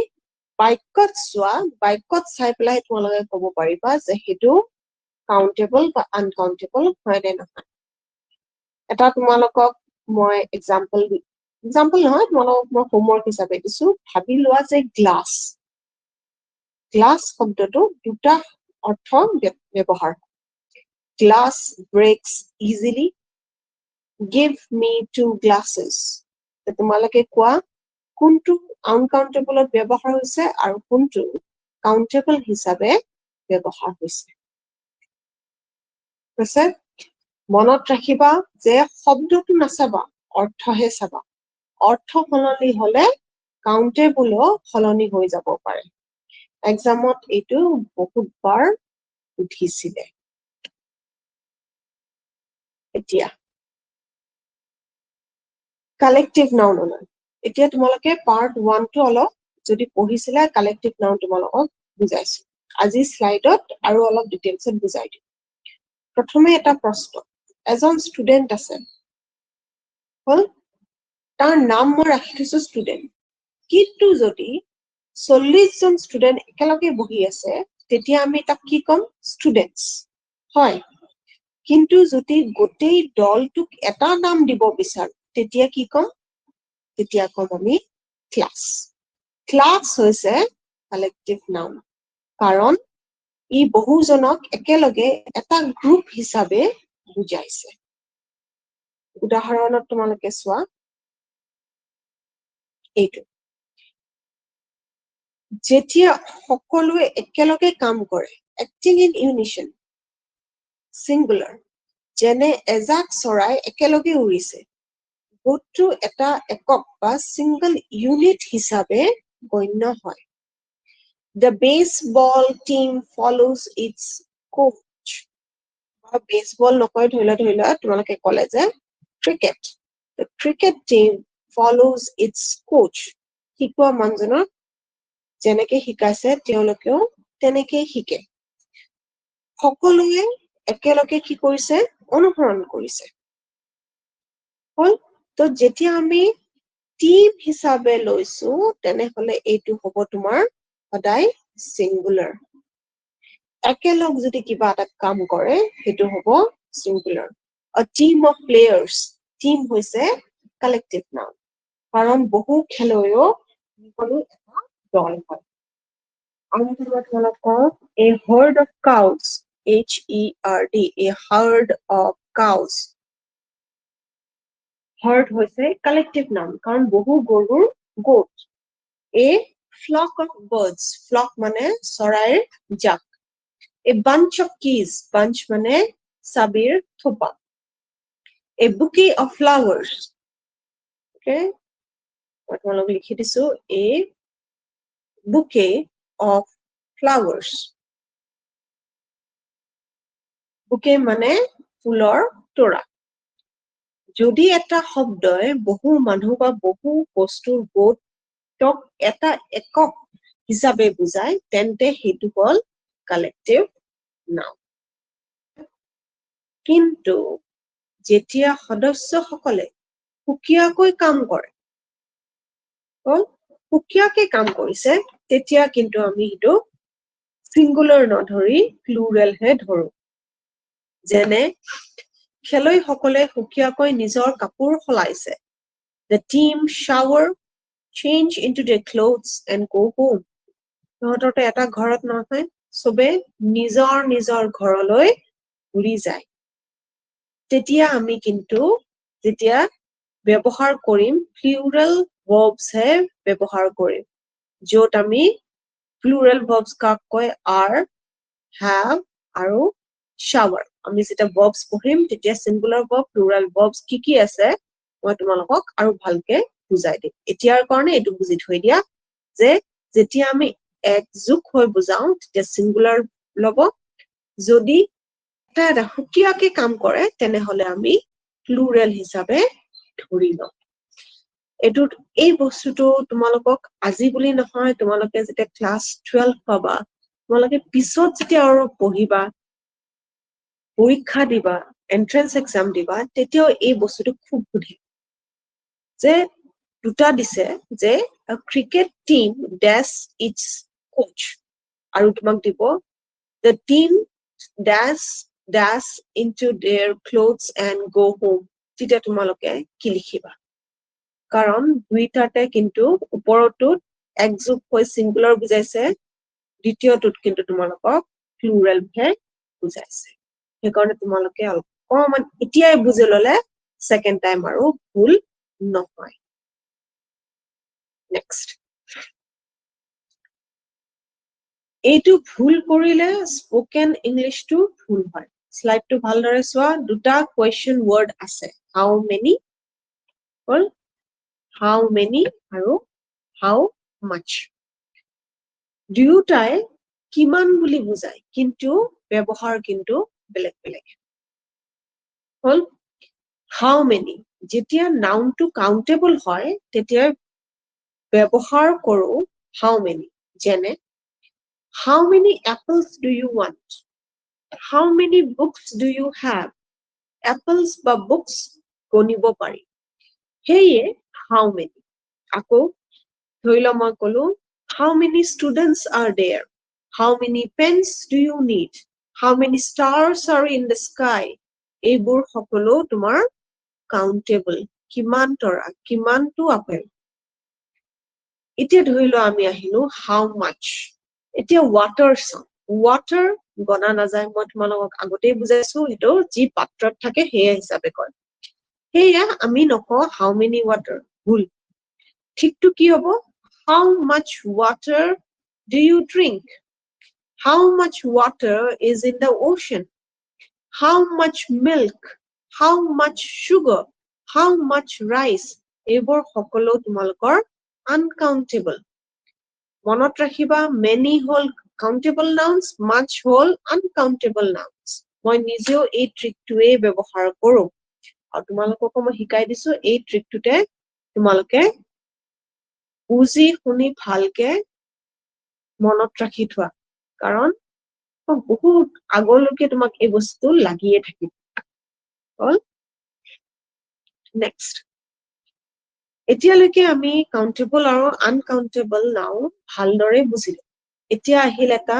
বাক্যত চোৱা, বাক্যত চাই পেলাই তোমালোকে ক'ব পাৰিবা যে সেইটো কাউণ্টেবল বা আনকাউণ্টেবল হয় নে নহয়। এটা তোমালোকক মই এক্সাম্পল নহয়, তোমালোকক মই হোমৱৰ্ক হিচাপে দিছো। ভাবি লোৱা যে গ্লাছ, গ্লাছ শব্দটো দুটা অৰ্থ ব্যৱহাৰ হয়। Glass breaks easily, give me 2 glasses. তোমালোকে কোৱা কোনটো আনকাউণ্টেবলত ব্যৱহাৰ হৈছে আৰু কোনটো কাউণ্টেবল হিচাপে ব্যৱহাৰ হৈছে। মনত ৰাখিবা যে শব্দটো নাচাবা, অৰ্থহে চাবা। অৰ্থ সলনি হলে কাউণ্টেবলো সলনি হৈ যাব পাৰে। এক্সামত এইটো বহুতবাৰ উঠিছিলে। এতিয়া কালেক্টিভ নাউনলৈ। এতিয়া তোমালোকে পাৰ্ট 1টো অলপ যদি পঢ়িছিলা, কালেক্টিভ নাউন তোমালোকক বুজাইছো। আজি শ্লাইডত আৰু অলপ ডিটেইলছত বুজাই দিম। প্ৰথমে এটা প্ৰশ্ন, এজন ষ্টুডেণ্ট আছে, হ'ল, তাৰ নাম মই ৰাখি থৈছো ষ্টুডেণ্ট, কিন্তু যদি 40 জন ষ্টুডেণ্ট একেলগে বহি আছে, তেতিয়া আমি তাক কি ক'ম? ষ্টুডেণ্টছ হয়। কিন্তু যদি গোটেই দলটোক এটা নাম দিব বিচাৰো, তেতিয়া কি ক'ম? তেতিয়া ক'ম আমি ক্লাছ। ক্লাছ হৈছে কালেক্টিভ নাউন, কাৰণ ই বহুজনক একেলগে এটা গ্ৰুপ হিচাপে বুজাইছে। উদাহৰণত তোমালোকে চোৱা, এইটো যেতিয়া সকলোৱে একেলগে কাম কৰে, এক্টিং ইন ইউনিশ্যন, ছিংগুলাৰ, যেনে এজাক চৰাই একেলগে উৰিছে, গোটটো এটা একক বা ছিংগল ইউনিট হিচাপে গণ্য হয়। The baseball team follows its coach. বা বেছবল নকয়, ধৰি লোৱা তোমালোকে ক'লে যে cricket. The cricket team follows its coach. শিকোৱা মানুহজনক যেনেকে শিকাইছে তেওঁলোকেও তেনেকেই শিকে। সকলোৱে একেলগে কি কৰিছে? অনুসৰণ কৰিছে। হ'ল, তো যেতিয়া আমি টিম হিচাপে লৈছো, তেনেহলে এইটো হ'ব তোমাৰ সদায় ছিংগুলাৰ। একেলগ যদি কিবা এটা কাম কৰে, সেইটো হ'ব singular. A team of players, team হৈছে কালেক্টিভ নাউন, কাৰণ বহু খেলুৱৈও সকলো এটা দল হয়। আৰু মই তোমালোকক a herd of cows, H E R D, a herd of cows. Herd হৈছে কালেক্টিভ নাউন, কাৰণ বহু গৰুৰ গোট। A flock of birds, flock মানে চৰাইৰ জাক। A bunch of keys, bunch মানে চাবিৰ থোপা। A bouquet of flowers, okay, মই তোমালোকক লিখি দিছো a bouquet of flowers। Bouquet মানে ফুলৰ তোৰা। যদি এটা শব্দই বহু মানুহ বা বহু বস্তুৰ গোটক এটা একক হিচাপে বুজায়, তেন্তে সেইটো হ'ল কালেক্টিভ নাউন। কিন্তু যেতিয়া সদস্যসকলে সুকীয়াকৈ কাম কৰে, হ'ল, সুকীয়াকে কাম কৰিছে, তেতিয়া কিন্তু আমি সেইটো ছিংগুলাৰ নধৰি প্লুৰেলহে ধৰো। যেনে খেলুৱৈসকলে সুকীয়াকৈ নিজৰ কাপোৰ সলাইছে। The team shower, change into their clothes and go home. সিহঁতৰতো এটা ঘৰত নহয়, চবে নিজৰ নিজৰ ঘৰলৈ ঘূৰি যায়। তেতিয়া আমি কিন্তু যেতিয়া ব্যৱহাৰ কৰিম, প্লুৰেল ভাৰ্বছহে ব্যৱহাৰ কৰিম, য'ত আমি প্লুৰেল ভাৰ্বছ কাক কয়? আৰ, have আৰু shower। আমি যেতিয়া ভাৰ্বছ পঢ়িম তেতিয়া ছিংগুলাৰ ভাৰ্ব, প্লুৰেল ভাৰ্বছ কি কি আছে মই তোমালোকক আৰু ভালকে বুজাই দিম। এতিয়াৰ কাৰণে এইটো বুজি থৈ দিয়া যে যেতিয়া আমি একযোগ হৈ বুজাও তেতিয়া ছিংগুলাৰ ল'ব, যদি এটা এটা সুকীয়াকে কাম কৰে তেনেহলে আমি প্লুৰেল হিচাপে ধৰি লওঁ। এই বস্তুটো তোমালোকক আজি বুলি নহয়, তোমালোকে যেতিয়া ক্লাছ 12 পাবা, তোমালোকে পিছত যেতিয়া আৰু পঢ়িবা, পৰীক্ষা দিবা, এন্ট্ৰেন্স এক্সাম দিবা, তেতিয়াও এই বস্তুটো খুব সোধে যে দুটা দিছে যে cricket team dash its coach, আৰু তোমাক দিব the team dash dash into their clothes and go home। তেতিয়া তোমালোকে কি লিখিবা? কাৰণ দুইটাতে কিন্তু ওপৰটোত একযোগ হৈ ছিংগুলাৰ বুজাইছে, দ্বিতীয়টোত কিন্তু তোমালোকক প্লুৰেলহে বুজাইছে। সেইকাৰণে তোমালোকে অকণমান এতিয়াই বুজি ললে ছেকেণ্ড টাইম আৰু ভুল নহয়। নেক্সট, এইটো ভুল কৰিলে স্পকেন ইংলিছটো ভুল হয়। শ্লাইডটো ভালদৰে চোৱা, দুটা কুৱেশ্যন ৱৰ্ড আছে, how many হ'ল, how many আৰু how মাচ। দুয়োটাই কিমান বুলি বুজায়, কিন্তু ব্যৱহাৰ কিন্তু বেলেগ বেলেগ হ'ল। How many, যেতিয়া নাউনটো কাউণ্টেবল হয় তেতিয়া ব্যৱহাৰ কৰো how many। যেনে how many apples do you want, how many books do you have। Apples বা books গণিব পাৰি, সেয়ে how many। আকৌ ধৰি লওঁ মই কলো how many students are there, how many pens do you need, how many stars are in the sky। এইবোৰ সকলো তোমাৰ কাউণ্টেবল, কিমান তৰা, কিমানটো আপেল। এতিয়া ধৰি লোৱা আমি আহিলো how much। এতিয়া ৱাটাৰ চাওঁ, ৱাটাৰ গণা নাযায়, মই তোমালোকক আগতেই বুজাইছো, সেইটো যি পাত্ৰত থাকে সেয়া হিচাপে কয়। সেয়া আমি নকওঁ how many water, ভুল। ঠিকটো কি হ'ব? How much water do you drink, how much water is in the ocean, how much milk, how much sugar, how much rice। এইবোৰ সকলো তোমালোকৰ আনকাউণ্টেবল। মনত ৰাখিবা, মেনি হ'ল কাউণ্টেবল নাউন্স, মাচ হ'ল আনকাউণ্টেবল নাউন্স। মই নিজেও এই ট্ৰিকটোৱেই ব্যৱহাৰ কৰো আৰু তোমালোককো মই শিকাই দিছো। এই ট্ৰিকটোতে তোমালোকে বুজি শুনি ভালকে মনত ৰাখি থোৱা, কাৰণ বহুত আগলৈকে তোমাক এই বস্তু লাগিয়ে থাকিব। হ'ল, নেক্সট। এতিয়ালৈকে আমি কাউণ্টেবল আৰু আনকাউণ্টেবল নাউন ভালদৰে বুজিলো। এতিয়া আহিল এটা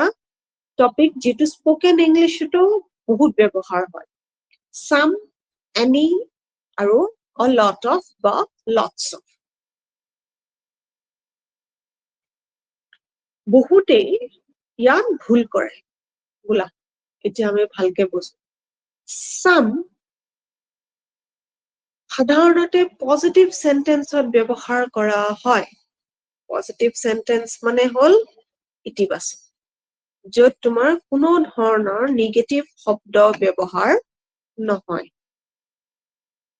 টপিক যিটো স্পকেন ইংলিছতো বহুত ব্যৱহাৰ হয়, চাম, এনি আৰু a lot of বা lots of। বহুতেই ইয়াত ভুল কৰে। বোলা এতিয়া আমি ভালকে বুজো। চাম সাধাৰণতে পজিটিভ চেন্টেন্সত ব্যৱহাৰ কৰা হয়। পজিটিভ চেন্টেন্স মানে হ'ল ইতিবাচক, য'ত তোমাৰ কোনো ধৰণৰ নিগেটিভ শব্দ ব্যৱহাৰ নহয়।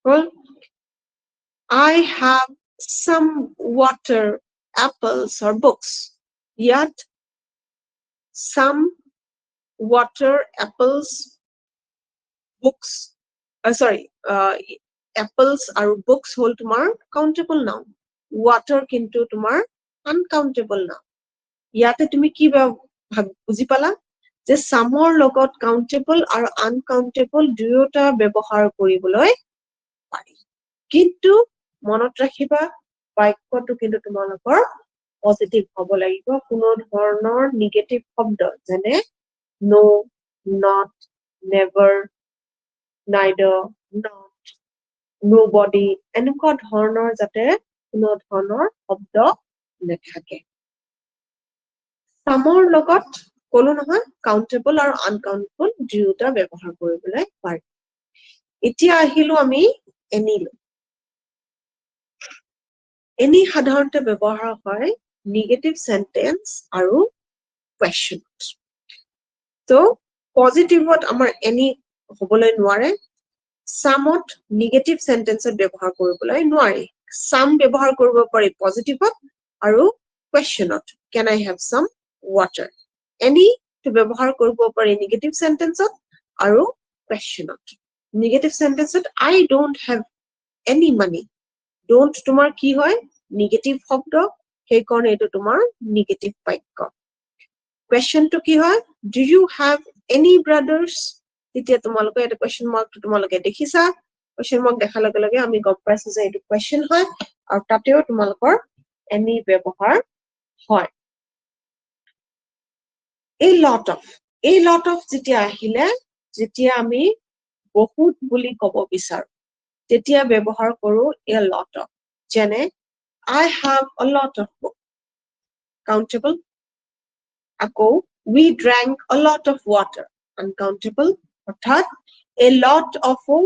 হ'ল, I have some water, apples or books। ইয়াত some water, apples, books, sorry, apples আৰু books হ'ল তোমাৰ countable noun। Water কিন্তু তোমাৰ uncountable noun। ইয়াতে তুমি কি বুজি পালা যে চামৰ লগত কাউণ্টেবল আৰু আনকাউণ্টেবল দুয়োটা ব্যৱহাৰ কৰিবলৈ পাৰি। কিন্তু মনত ৰাখিবা, বাক্যটো কিন্তু তোমালোকৰ পজিটিভ হ'ব লাগিব, কোনো ধৰণৰ নিগেটিভ শব্দ যেনে no, not, never, neither, not, nobody এনেকুৱা ধৰণৰ যাতে কোনো ধৰণৰ শব্দ নাথাকে। চামৰ লগত কলো নহয়, কাউণ্টেবল আৰু আনকাউণ্টেবল দুয়োটা ব্যৱহাৰ কৰিবলৈ পাৰি। এতিয়া আহিলো আমি এনিলৈ। এনি সাধাৰণতে ব্যৱহাৰ হয় নিগেটিভ চেন্টেন্স আৰু কুৱেশ্যনত। ত' পজিটিভত আমাৰ এনি হ'বলৈ নোৱাৰে, চামত নিগেটিভ চেন্টেন্সত ব্যৱহাৰ কৰিবলৈ নোৱাৰি। চাম ব্যৱহাৰ কৰিব পাৰি পজিটিভত আৰু কুৱেশ্যনত, can I have some water। Any টো ব্যৱহাৰ কৰিব পাৰি নিগেটিভ চেন্টেন্সত আৰু কুৱেশ্যনত। নিগেটিভ চেন্টেন্সত I don't have any money, don't তোমাৰ কি হয়? নিগেটিভ শব্দ, সেইকাৰণে এইটো তোমাৰ নিগেটিভ বাক্য। কুৱেশ্যনটো কি হয়? Do you have any brothers। তেতিয়া তোমালোকে এটা কুৱেশ্যন মাৰ্কটো তোমালোকে দেখিছা, কুৱেশ্যন মাৰ্ক দেখাৰ লগে লগে আমি গম পাইছো যে এইটো কুৱেশ্যন হয় আৰু তাতেও তোমালোকৰ এনি ব্যৱহাৰ হয়। এই লট অফ, এই লট অফ যেতিয়া আহিলে, যেতিয়া আমি বহুত বুলি ক'ব বিচাৰো তেতিয়া ব্যৱহাৰ কৰো এ লট অফ। যেনে I have a lot of book, countable। আকৌ we drank a lot of water, uncountable। অৰ্থাৎ এ লট অফো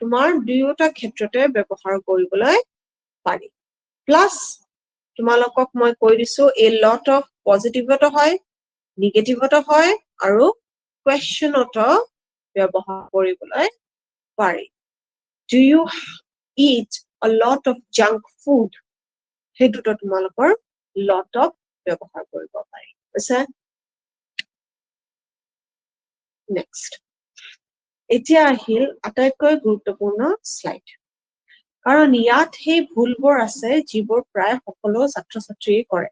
তোমাৰ দুয়োটা ক্ষেত্ৰতে ব্যৱহাৰ কৰিবলৈ পাৰি। প্লাছ তোমালোকক মই কৈ দিছো, এ লট অফ পজিটিভতো হয়, নিগেটিভতো হয় আৰু কুৱেশ্যনতো ব্যৱহাৰ কৰিবলৈ পাৰি। Do you eat a lot of junk food? সেইটোতো তোমালোকৰ lot of ব্যৱহাৰ কৰিব পাৰি। বুজিছা? Next. এতিয়া আহিল আটাইতকৈ গুৰুত্বপূৰ্ণ শ্লাইড, কাৰণ ইয়াত সেই ভুলবোৰ আছে যিবোৰ প্ৰায় সকলো ছাত্ৰ ছাত্ৰীয়ে কৰে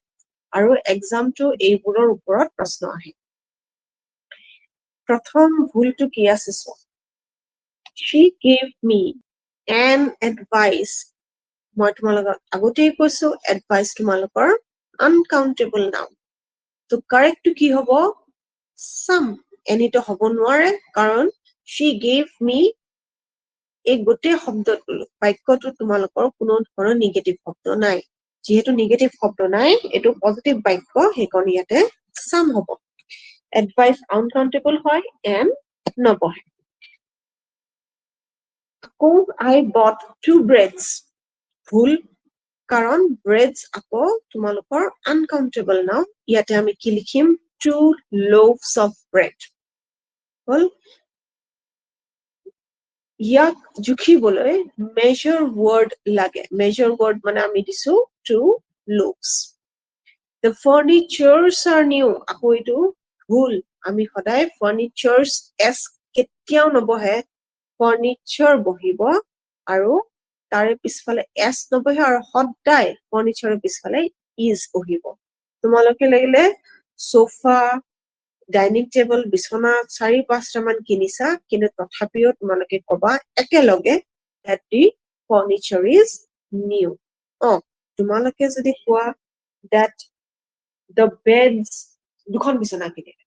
আৰু এক্সামটো এইবোৰৰ ওপৰত প্ৰশ্ন আহে। প্ৰথম ভুলটো কি আছে চোৱা, she gave me an advice. মই তোমালোকক আগতেই কৈছো এডভাইচ তোমালোকৰ আনকাউণ্টেবল নাউন। তো কাৰেক্টটো কি হ'ব? চাম। এনিটো হ'ব নোৱাৰে, কাৰণ she gave me এই গোটেই শব্দটো বাক্যটো তোমালোকৰ কোনো ধৰণৰ নিগেটিভ শব্দ নাই। যিহেতু নিগেটিভ শব্দ নাই, এইটো পজিটিভ বাক্য, সেইকাৰণে ইয়াতে চাম হ'ব। এডভাইচ আনকাউণ্টেবল হয়, এন নবহে। আকৌ I bought two breads, ভুল, কাৰণ ব্ৰেডছ আকৌ তোমালোকৰ আনকাউণ্টেবল নাউন। ইয়াতে আমি কি লিখিম? 2 loaves of bread। হ'ল। ইয়াক জুখিবলৈ মেজাৰ ৱৰ্ড লাগে। মেজাৰ ৱৰ্ড মানে আমি দিছো 2 loaves। The furnitures are new, আকৌ এইটো ভুল। আমি সদায় furnitures s কেতিয়াও নবহে, ফাৰ্নিচাৰ বহিব আৰু তাৰে পিছফালে s নবহে, আৰু সদায় ফাৰ্নিচাৰৰ পিছফালে is বহিব। তোমালোকে লাগিলে চোফা, ডাইনিং টেবল, বিচনা 4-5টা মান কিনিছা, কিন্তু তথাপিও তোমালোকে কবা একেলগে that the furniture is new। তোমালোকে যদি কোৱা that the beds, দুখন বিচনা কিনিলে,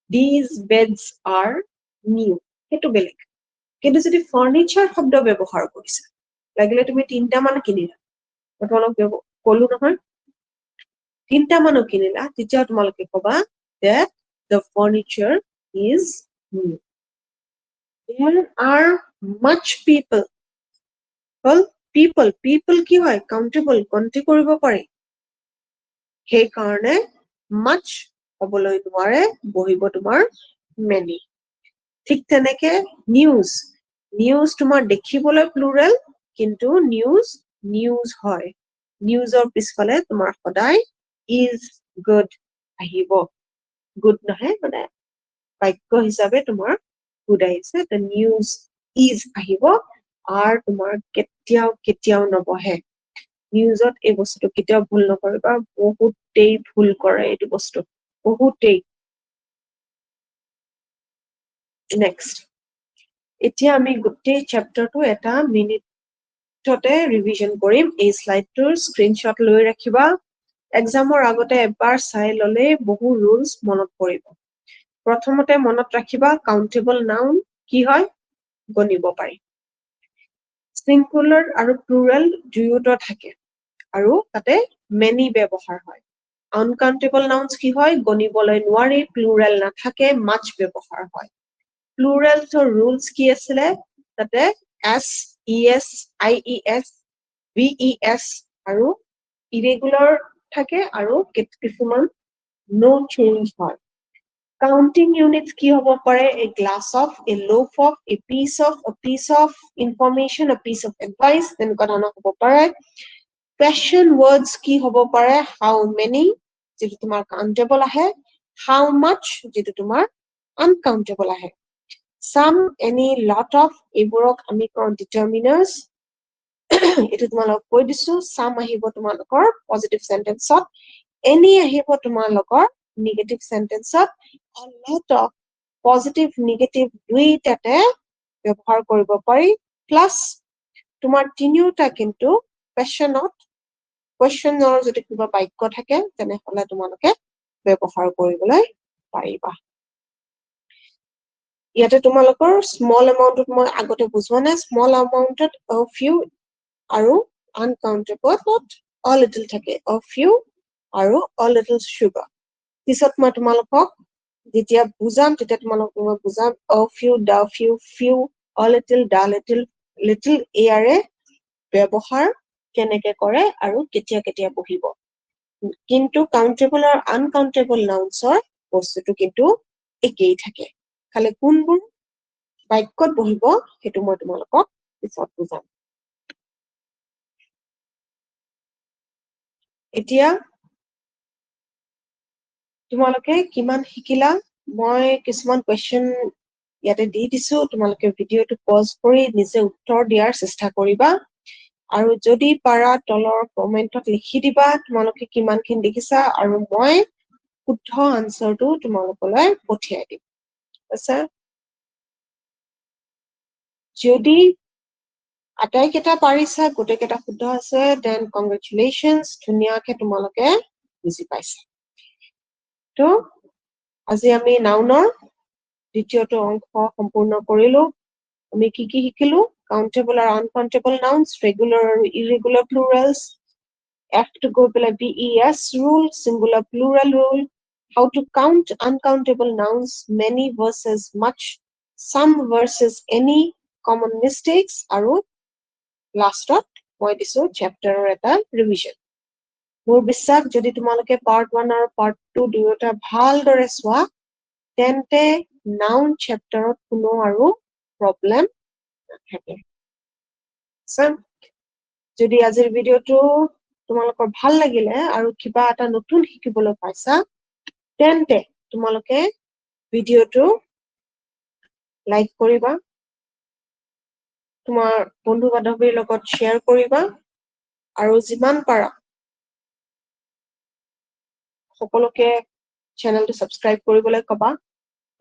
these beds are new, সেইটো বেলেগ। কিন্তু যদি ফাৰ্নিচাৰ শব্দ ব্যৱহাৰ কৰিছা, লাগিলে তুমি 3টা মান কিনিলা, মই তোমালোক কলো নহয়, 3টা মানো কিনিলা, তেতিয়াও তোমালোকে কবা that the furniture is new। There are much people। হ'ল, people, people কি হয়? কাউণ্টেবল, গন্তি কৰিব পাৰি, সেইকাৰণে much হবলৈ নোৱাৰে, বহিব তোমাৰ many। ঠিক তেনেকে নিউজ, নিউজ তোমাৰ দেখিবলৈ প্লুৰেল, কিন্তু নিউজ নিউজ হয়। নিউজৰ পিছফালে তোমাৰ সদায় is good আহিব, গুড নাহে, মানে বাক্য হিচাপে তোমাৰ গুড আহিছে, the news is আহিব, আৰ তোমাৰ কেতিয়াও কেতিয়াও নবহে। নিউজত এই বস্তুটো কেতিয়াও ভুল নকৰিবা, বহুতেই ভুল কৰে এইটো বস্তু, বহুতেই। নেক্সট, এতিয়া আমি গোটেই চেপ্টাৰটো এটা মিনিটতে ৰিভিজন কৰিম। এই শ্লাইডটোৰ স্ক্ৰীনশ্বট লৈ ৰাখিবা, এক্সামৰ আগতে এবাৰ চাই ললে বহু ৰুলছ মনত পৰিব। প্ৰথমতে মনত ৰাখিবা কাউণ্টেবল নাউন কি হয়, গণিব পাৰি। চিংগুলাৰ আৰু প্লুৰেল দুয়োটা থাকে আৰু তাতে মেনি ব্যৱহাৰ হয়। আনকাউণ্টেবল নাউনছ কি হয়, গণিবলৈ নোৱাৰি, প্লুৰেল নাথাকে, মাচ ব্যৱহাৰ হয়। প্লুৰেলছৰ ৰুলছ কি আছিলে, তাতে S, E S, I E S, V E S আৰু ইৰেগুলাৰ থাকে আৰু কিছুমান ন' চেঞ্জ হয়। কাউণ্টিং ইউনিটছ কি হ'ব পাৰে, a glass of, a loaf of, a piece of, a piece of information, a piece of advice, তেনেকুৱা ধৰণৰ হ'ব পাৰে। কুৱেশ্যন ৱৰ্ডছ কি হ'ব পাৰে, how many যিটো তোমাৰ কাউণ্টেবল আহে, how মাচ যিটো তোমাৰ আনকাউণ্টেবল আহে। চাম, এনি, লট অফ এইবোৰক আমি কওঁ ডিটাৰমিনাৰ্ছ। এইটো তোমালোকক কৈ দিছো। চাম আহিব তোমালোকৰ পজিটিভ চেন্টেন্সত, এনি আহিব তোমালোকৰ নিগেটিভ চেন্টেন্সত, লট অফ পজিটিভ নিগেটিভ দুইটাতে ব্যৱহাৰ কৰিব পাৰি। প্লাছ তোমাৰ তিনিওটা কিন্তু কুৱেশ্যনত, কুৱেশ্যনৰ যদি কিবা বাক্য থাকে তেনেহলে তোমালোকে ব্যৱহাৰ কৰিবলৈ পাৰিবা। ইয়াতে তোমালোকৰ স্মল এমাউণ্টত মই আগতে বুজোৱা নাই, স্মল এমাউণ্টত a few আৰু আনকাউণ্টেবলত a little থাকে, a few আৰু a little sugar। পিছত মই তোমালোকক যেতিয়া বুজাম তেতিয়া তোমালোকক মই বুজাম a few, the few, few, a little, the little, little ইয়াৰে ব্যৱহাৰ কেনেকে কৰে আৰু কেতিয়া কেতিয়া বহিব। কিন্তু কাউণ্টেবল আৰু আনকাউণ্টেবল নাউন্সৰ বস্তুটো কিন্তু একেই থাকে, খালি কোনবোৰ বাক্যত বহিব সেইটো মই তোমালোকক পিছত বুজাম। এতিয়া তোমালোকে কিমান শিকিলা, মই কিছুমান কুৱেশ্যন ইয়াতে দি দিছো, তোমালোকে ভিডিঅ'টো পজ কৰি নিজে উত্তৰ দিয়াৰ চেষ্টা কৰিবা আৰু যদি পাৰা তলৰ কমেণ্টত লিখি দিবা তোমালোকে কিমানখিনি দেখিছা আৰু মই শুদ্ধ আনচাৰটো তোমালোকলৈ পঠিয়াই দিম। আচ্ছা, যদি আটাইকেইটা পাৰিছা, গোটেইকেইটা শুদ্ধ আছে, then congratulations, ধুনীয়াকে তোমালোকে বুজি পাইছা। তো আজি আমি নাউনৰ দ্বিতীয়টো অংশ সম্পূৰ্ণ কৰিলো। আমি কি কি শিকিলো? কাউণ্টেবল আৰু আনকাউণ্টেবল নাউন্স, ৰেগুলাৰ আৰু ইৰেগুলাৰ প্লুৰেলছ, এফটো গৈ পেলাই V E S rule, singular plural rule, how to count uncountable nouns, many versus much, some versus any, common mistakes, আৰু লাষ্টত মই দিছো চেপ্টাৰৰ এটা ৰিভিজন। মোৰ বিশ্বাস যদি তোমালোকে পাৰ্ট 1 আৰু পাৰ্ট 2 দুয়োটা ভালদৰে চোৱা, তেন্তে নাউন চেপ্টাৰত কোনো আৰু প্ৰব্লেম নাথাকে। যদি আজিৰ ভিডিঅ'টো তোমালোকৰ ভাল লাগিলে আৰু কিবা এটা নতুন শিকিবলৈ পাইছা, তেন্তে তোমালোকে ভিডিঅ'টো লাইক কৰিবা, তোমাৰ বন্ধু বান্ধৱীৰ লগত শ্বেয়াৰ কৰিবা আৰু যিমান পাৰা সকলোকে চেনেলটো ছাবস্ক্ৰাইব কৰিবলৈ ক'বা,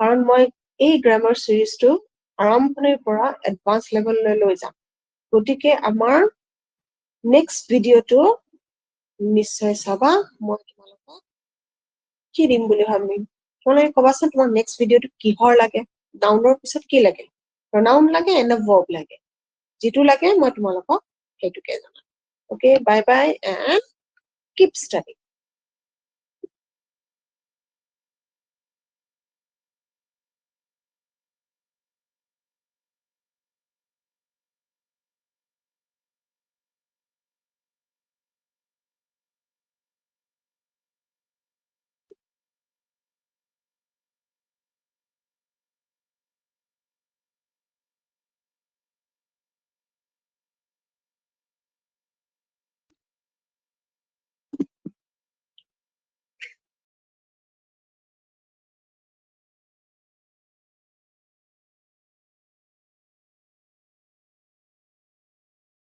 কাৰণ মই এই গ্ৰামাৰ চিৰিজটো আৰম্ভণিৰ পৰা এডভান্স লেভেললৈ লৈ যাম। গতিকে আমাৰ নেক্সট ভিডিঅ'টো নিশ্চয় চাবা। মই তোমালোকক কি দিম বুলি ভাবিম, তোমালোকে ক'বাচোন তোমাক নেক্সট ভিডিঅ'টো কিহৰ লাগে, নাউনৰ পিছত কি লাগে, প্ৰনাউন লাগে নে ভাৰ্ব লাগে, যিটো লাগে মই তোমালোকক সেইটোকে জনাম। Okay, bye bye and keep studying.